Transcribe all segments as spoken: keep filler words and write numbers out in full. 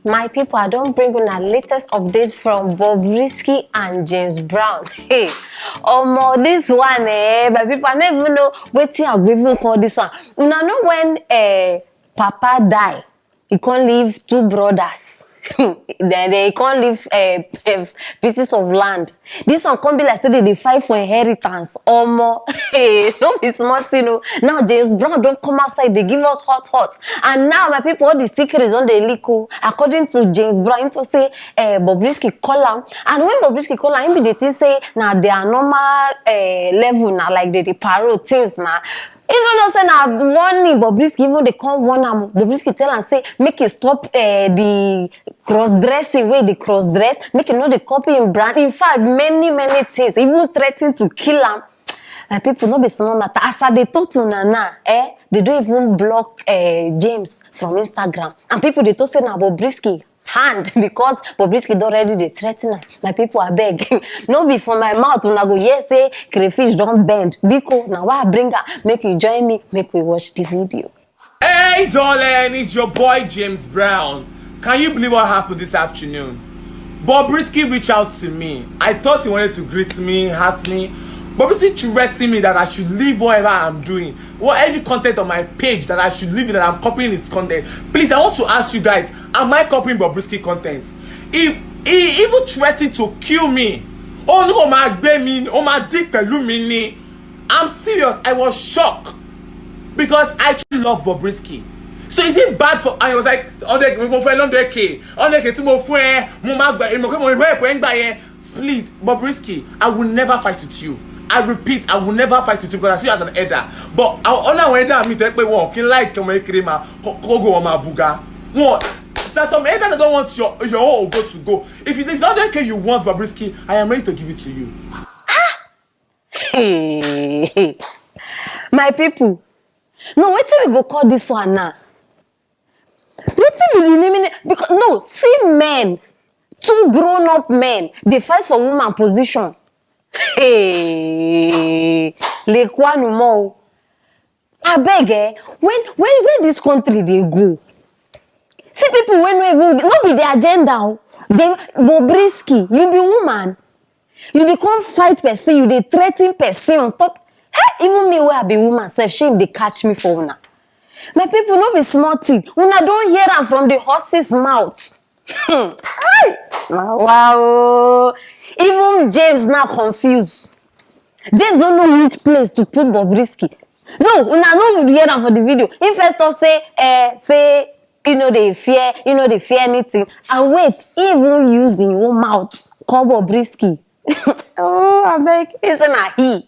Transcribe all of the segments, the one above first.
My people, I don bring una latest update from Bobrisky and James Brown. Hey, omo, this one, eh, my people, I no even know wetin I go even call this one. Una know when, eh, Papa die, he come leave two brothers. Then they come leave, eh, eh, pieces of land. This one come be like say they dey fight for inheritance. Omo, hey, no be small thing o. Now James Brown don come outside, dey give us hot hot. And now, my people, all the secrets don dey leak o. According to James Brown, he talk say, eh, Bobrisky call am. And when Bobrisky call am, he be dey think say na their normal, eh, level, na like they dey parole things na. He no know say na warning Bobrisky even dey come warn am. Bobrisky tell am say make he stop, eh, the cross dressing wey he dey cross dress, make he no dey copy him brand. In fact, many, many things, even threaten to kill am. My people, no be small matter. As I dey talk to una now, eh, they don even block, eh, James from Instagram. And people dey talk say na Bobrisky hand because Bobrisky don already dey threaten am. My people, abeg, no be for my mouth una go hear say crayfish don bend. Biko, na why I bring am. Make you join me, make we watch the video. Hey, darling, it's your boy James Brown. Can you believe what happened this afternoon? Bobrisky reached out to me. I thought he wanted to greet me, hurt me. Bobrisky threatened me that I should leave whatever I'm doing, what any content on my page that I should leave it, that I'm copying his content. Please, I want to ask you guys, am I copying Bobrisky content? He, he even threatened to kill me. Oh, look, ó máa gbé mi, ó máa dì pẹ̀lú mi ni. I'm serious. I was shocked because I truly love Bobrisky. So is it bad for? And he was like, hundred, mo fẹ́ hundred k, hundred k tí mo fún ẹ, mo máa gbà, mo kí mo help ẹ ń gbà yẹn. Please, Bobrisky, I will never fight with you. I repeat, I will never fight with you because I see you as an elder. But all àwọn elder mi tẹ́ pé wọn kì í like ọmọ kékeré máa kógo wọn máa buga. Wọn, there's some elder that don't want your your own ogo to go. If it is hundred k you want, Bobrisky, I am ready to give it to you. My people, no, wetin we go call this one now? Wetin be the name? Because no, see men, two grown up men, dey fight for woman position. Hey, lekwa no more. Abeg, eh, when when when this country dey go? See people wey no even, no be the agenda o. Dey, Bobrisky, you be woman, you dey come fight person, you dey threaten person on top. Hey, even me wey I be woman sef, shame dey catch me for una. My people, no be small thing. Una don hear am from the horse's mouth. Hmm. Hey! Na wa o. Even James now confuse. James no know which place to put Bobrisky. No, una no hear am for the video. He first talk say, eh, say he no dey fear, he no dey fear anything. And wait, he even use him own mouth call Bobrisky. Oh, abeg, he say na he.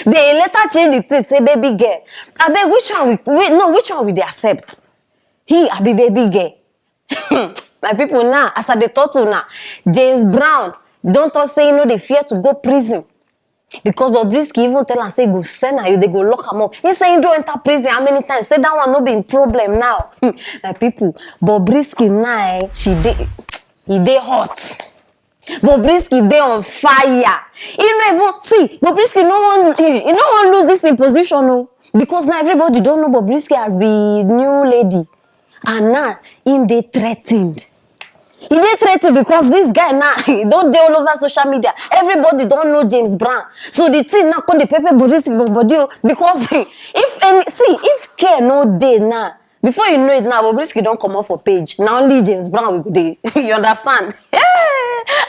They later change the thing, say baby girl. Abeg, which one we, we no, which one we dey accept? He abi baby girl? My people, now, as I dey talk to una, James Brown don talk say he no dey fear to go prison. Because Bobrisky even tell am say he go send am, they go lock am up. He say he don enter prison how many times? Say that one no be him problem now. My people, Bobrisky now, eh, she dey, he dey hot. Bobrisky dey on fire. He no even, see, Bobrisky no wan, he, he no wan lose this him position o. Because now everybody don know Bobrisky as the new lady. And now, him dey threatened. He dey threatened because this guy now, he don dey all over social media. Everybody don know James Brown. So the thing now come dey pepper Bobrisky for body o. Because if any, see, if care no dey now, before you know it now, Bobrisky don comot for page. Na only James Brown we go dey. You understand?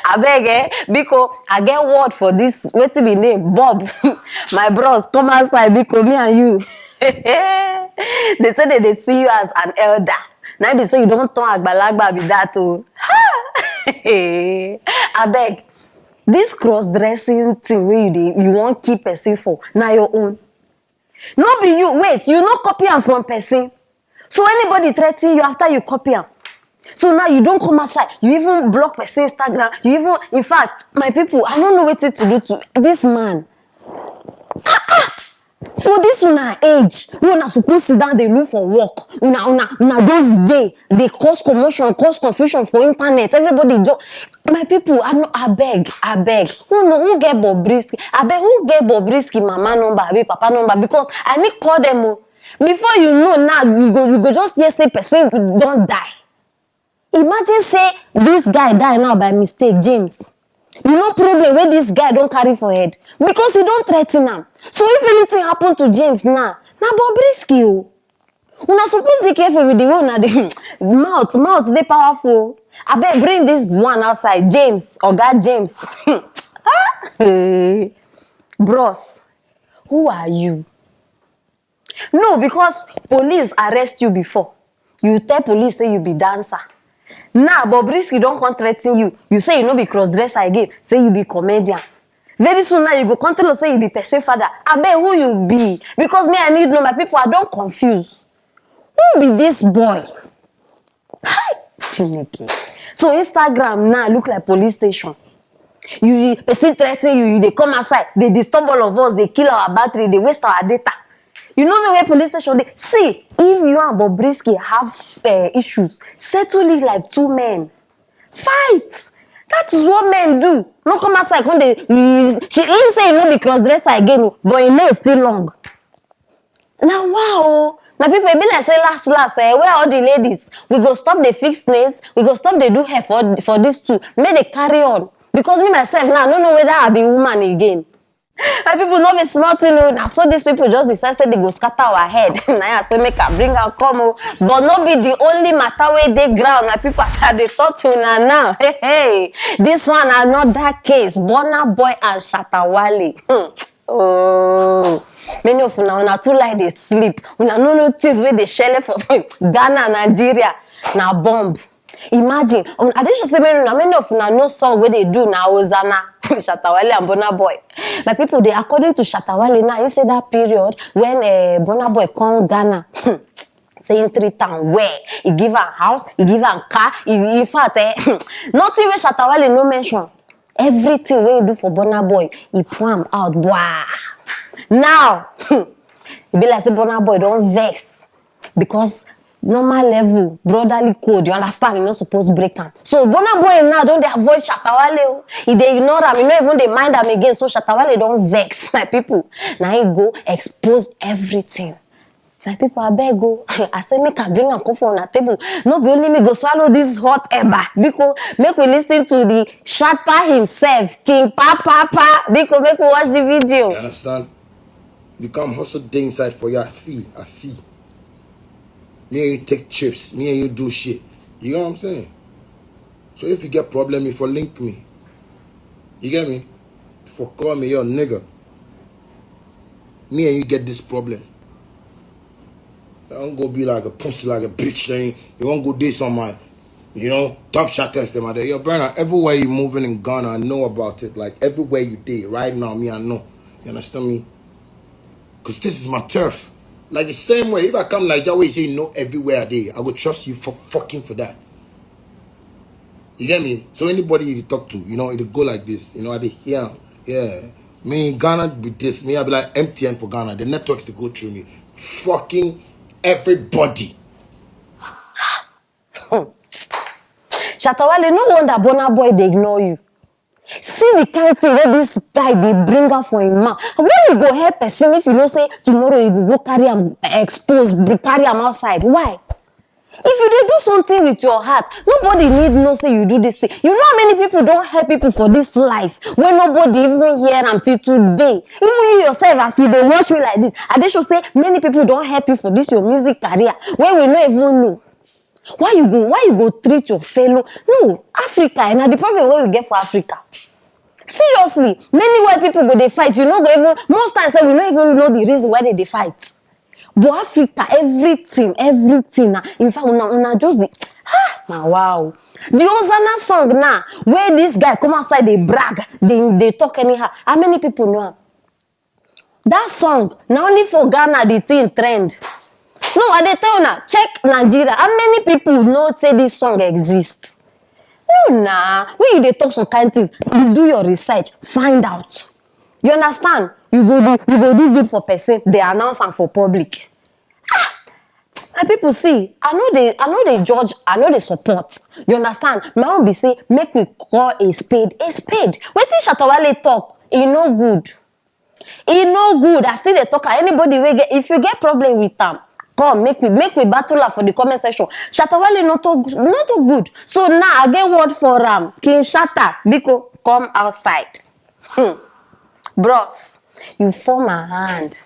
Abeg, eh, biko, I get word for this. Wetin be name? Bob. My bros, come outside, biko, me and you. They say they dey see you as an elder. Na be say you don turn agbalagba be that o. Abeg, this cross dressing thing wey you dey, you wan kill person for, na your own. No be you, wait, you no copy am from person. So anybody threaten you after you copy am. So now you don come outside, you even block person Instagram, you even, in fact, my people, I no know wetin to do to this man. Ah, ah! For this una age, wey una suppose sit down dey look for work, una, una, una just dey, dey cause commotion, cause confusion for internet. Everybody just, my people, I no, abeg, abeg. Who know, who get Bobrisky? Abeg, who get Bobrisky mama number, abi papa number? Because I need call them o. Before you know now, you go, you go just hear say person don die. Imagine say this guy die now by mistake, James. You know problem wey this guy don carry for head, because he don threaten am. So if anything happen to James now, na Bobrisky o. Una suppose dey careful with the way una dey mouth, mouth dey powerful. Abeg, bring this one outside, James, Oga James. Bros, who are you? No, because police arrest you before. You tell police say you be dancer. Now, Bobrisky don come threaten you. You say you no be cross dresser again. Say you be comedian. Very soon now, you go come tell us say you be person father. Abeg, who you be? Because me, I need know, my people, I don confuse. Who be this boy? Hi, Chineke. So Instagram now look like police station. You person threaten you, you dey come outside, dey disturb all of us, dey kill our battery, dey waste our data. You no know where police station dey. See, if you and Bobrisky have uh, issues, settle it like two men. Fight. That is what men do. No come outside, come dey. She him say he no be cross dresser again, o, but him name still long. Na wow o. My people, e be like say last last, eh, where all the ladies? We go stop dey fix nails, we go stop dey do hair for for these two. Make they carry on. Because me myself now, I no know whether I be woman again. My people, no be small thing o. Na so these people just decide say they go scatter our head. Na I say make I bring am come o. But no be the only matter wey dey ground, my people, as I dey talk to una now. Hey, hey. This one another case. Burna Boy and Shatta Wale. Hmm. Oh, many of una, una too like dey sleep. Una no know things wey dey shele for Ghana, Nigeria. Na bomb. Imagine, um, I dey sure say many, many of una know song wey dey do na Hosanna, Shatta Wale and Burna Boy. My people, dey according to Shatta Wale now, he say that period when uh, Burna Boy come Ghana, say him treat am well, he give am house, he give am car, he, in fact, eh, nothing wey Shatta Wale no mention. Everything wey he do for Burna Boy, he pour am out. Bwah. Now, e be like say Burna Boy don vex because normal level, brotherly code, you understand, you no suppose break am. So Burna Boy now don dey avoid Shatta Wale o. He dey ignore am, he no even dey mind am again. So Shatta Wale don vex, my people. Na him go expose everything. My people, abeg o. I say make I bring am come for una table. No be only me go swallow this hot eba. Biko, make we listen to the Shatta himself, King Pa Pa Pa. Biko, make we watch the video. You understand? You come hustle dey inside for your fee, I see. Me and you take trips, me and you do shit. You know what I'm saying? So if you get problem, you for link me. You get me? For call me your nigga. Me and you get this problem. I don't go be like a pussy, like a bitch. Then you won't go this on my, you know, top shot test them out there. Yo, Burna, everywhere you moving in Ghana, I know about it. Like everywhere you did right now, me, I know. You understand me? Because this is my turf. Like the same way, if I come Nigeria, where you say you know everywhere I did, I go trust you for fucking for that. You get me? So anybody you talk to, you know, it go like this. You know, I dey hear, yeah. Me, Ghana be this. Me, I be like M T N for Ghana. The networks they go through me. Fucking everybody. Shatta Wale, no wonder Burna Boy dey ignore you. See the kind thing wey this guy dey bring out for him mouth. When you go help person if you know say tomorrow you go go carry am expose, bring carry am outside? Why? If you dey do something with your heart, nobody need know say you do this thing. You know how many people don help people for this life wey nobody even hear am till today? Even you yourself, as you dey watch me like this, I dey sure say many people don help you for this your music career wey we no even know. Why you go, why you go treat your fellow? No, Africa, and na the problem wey we get for Africa. Seriously, many white people go dey fight. You no go even, most times, say we no even know the reason why they dey fight. But Africa, everything, everything, na, in fact, una, una just the, ah, na wow. The Hosanna song now, where this guy come outside, they brag, they, they talk anyhow. How many people know am? That song, na only for Ghana the thing trend. No, I dey tell una, check Nigeria. How many people know say this song exist? No, na. When you dey talk some kind things, you do your research, find out. You understand? You go do, you go do good for person, they announce am for public. Ah, my people, see, I no dey, I no dey judge, I no dey support. You understand? My own be say, make we call a spade a spade. Wetin Shatta Wale talk, e no good. E no good. I still dey talk am. Anybody wey get, if you get problem with am, Come, make we make we battle am for the comment section. Shatta Wale no too no too good. So now I get word for am. King Shatta, biko, come outside. Hmm. Bros, you fall my hand.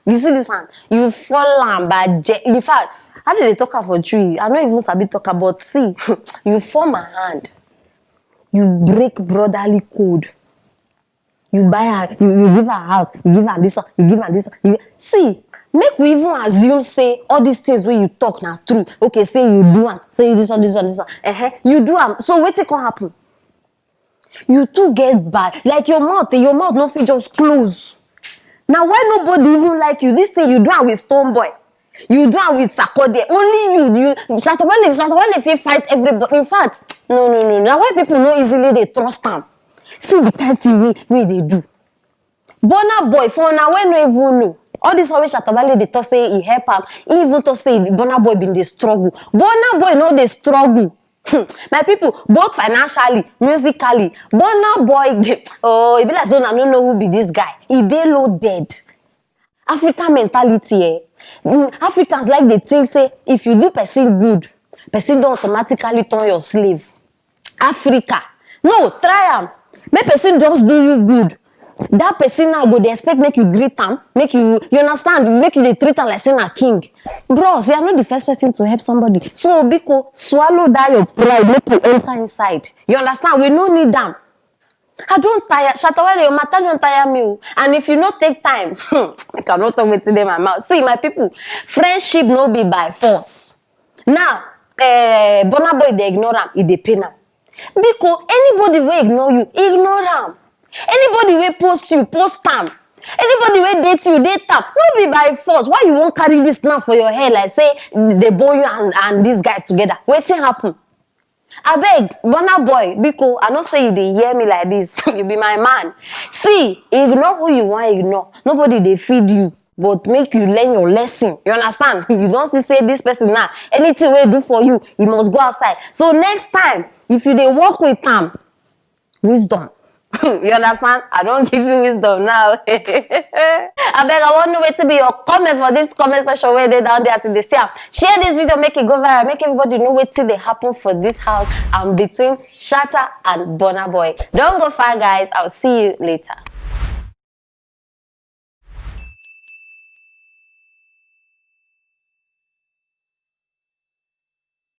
You see this hand? You fall am by je- in fact, how did they talk am for tree? I no even sabi talk am, but see, you fall my hand. You break brotherly code. You buy her, you, you give her house, you give her this one, you give her this one. You, see, make we even assume say all these things wey you talk na true. Okay, say you do am, say you this one, this one, this one. Uh-huh. You do am. So wetin come happen? You too get bad. Like your mouth, your mouth no fit just close. Now why nobody even like you? This thing you do am with Stone Boy. You do am with Sarkodie. Only you, you Shatta Wale, Shatta Wale fit fight everybody. In fact, no, no, no. Now why people no easily dey trust am? See the kind thing wey wey dey do. Burna Boy, for una wey no even know, all this one wey Shatta Wale dey talk say he help am, he even talk say Burna Boy bin dey struggle. Burna Boy no dey struggle. Hmm, my people, both financially, musically, Burna Boy, oh, e be like say una no know who be this guy. E dey loaded. African mentality, eh? Mm, Africans like dey think say if you do person good, person don automatically turn your slave. Africa. No, try am. Make person just do you good. That person now go dey expect make you greet am, make you, you understand, make you dey treat am like say na king. Bros, you are not the first person to help somebody. So, biko, swallow that your pride, make you enter inside. You understand? We no need am. I don tire. Shatta Wale, your matter don tire me o. And if you no take time, I cannot talk wetin dey my mouth. See, my people, friendship no be by force. Now, eh, Burna Boy dey ignore am, e dey pain am. Biko, anybody wey ignore you, ignore am. Anybody wey post you, post am. Anybody wey date you, date am. No be by force. Why you wan carry this now for your head like say they born you and, and this guy together? Wetin happen? Abeg, Burna Boy, biko, I know say you dey hear me like this. You be my man. See, ignore who you wan ignore. Nobody dey feed you, but make you learn your lesson. You understand? You don see say this person now, anything wey e do for you, e must go outside. So next time, if you dey work with am, wisdom. You understand? I don give you wisdom now. Abeg, I wan know wetin be your comment for this comment section wey dey down there as you dey see am. Share this video, make e go viral, make everybody know wetin dey happen for this house and between Shatta and Burna Boy. Don go far, guys. I'll see you later.